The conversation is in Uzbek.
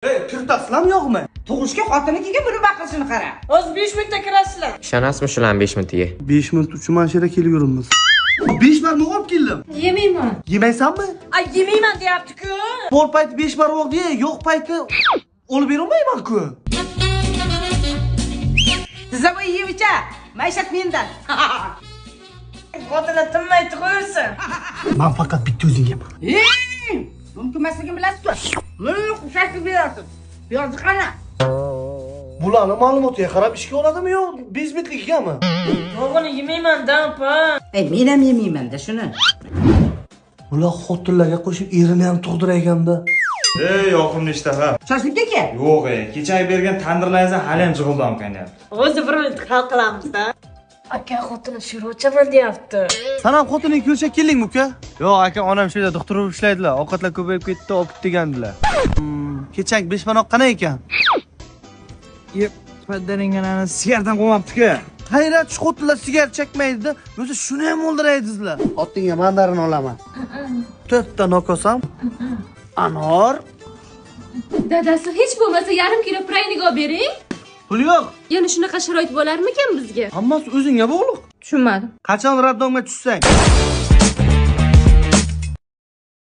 Kiritasizlarmi yo'qmi? Tug'ishga xotinikiga buni baqirishini qara. Hozir 5 minutda kirasizlar. Ishonasizmi shularni 5 minutiga? 5 minut uchun mana shu yerga kelib yuribmiz. 5 barmoq olib keldim. Yemayman. Yemaysanmi? Ay, yemayman deyapti-ku. Bor payti 5 barmoq de, yo'q payti olib berolmayman-ku. Tizavoy yevicha, maishat mendan. Xotini tinmay tug'aversin. Men faqat bitta o'zing yeman. Ey, mumkin emasligini bilasiz-ku. Buni shakl berasiz. Piyozni qani? Bularni ma'lumotiga qarab ishga oladimi yo 5 minutligigami? To'g'rini yemayman-da, opa. Ey, men ham yemayman-da shuni. Bular xotinlarga qo'shib erini ham tug'diraganda. Ey, yoqimli ishtaha. Shoshlik aka. Yo'q, ey, kechagi bergan tandirlaringizdan hali ham jig'ildon qaynayapti. Hozir bir minut hal qilamiz-da. Aka, xotini shirochaman deyapti. San ham xotining ko'rishga keldingmi uka? Yo'q aka, onam shu yerda doktor bo'lib ishlaydilar. Ovqatlar ko'payib ketdi, olib ket degandilar. Kechagi 5 barmoq qanday ekan? Yep, paddaringani sigardan qo'ymabdi-ku. Hayrat, shu xotinlar sigar chekmaydi-da, o'zi shuni ham o'ldiraydizlar. Xotinga mandarin olaman. 4 ta nokosam. Anor. Dadasi, hech bo'lmasa yarim kilo praynik olib bering. Pul yo'q. Yana shunaqa sharoit bo'larmikan bizga? Hammasi o'zingga bog'liq. Tushunmadim. Qachon raddomga tushsang?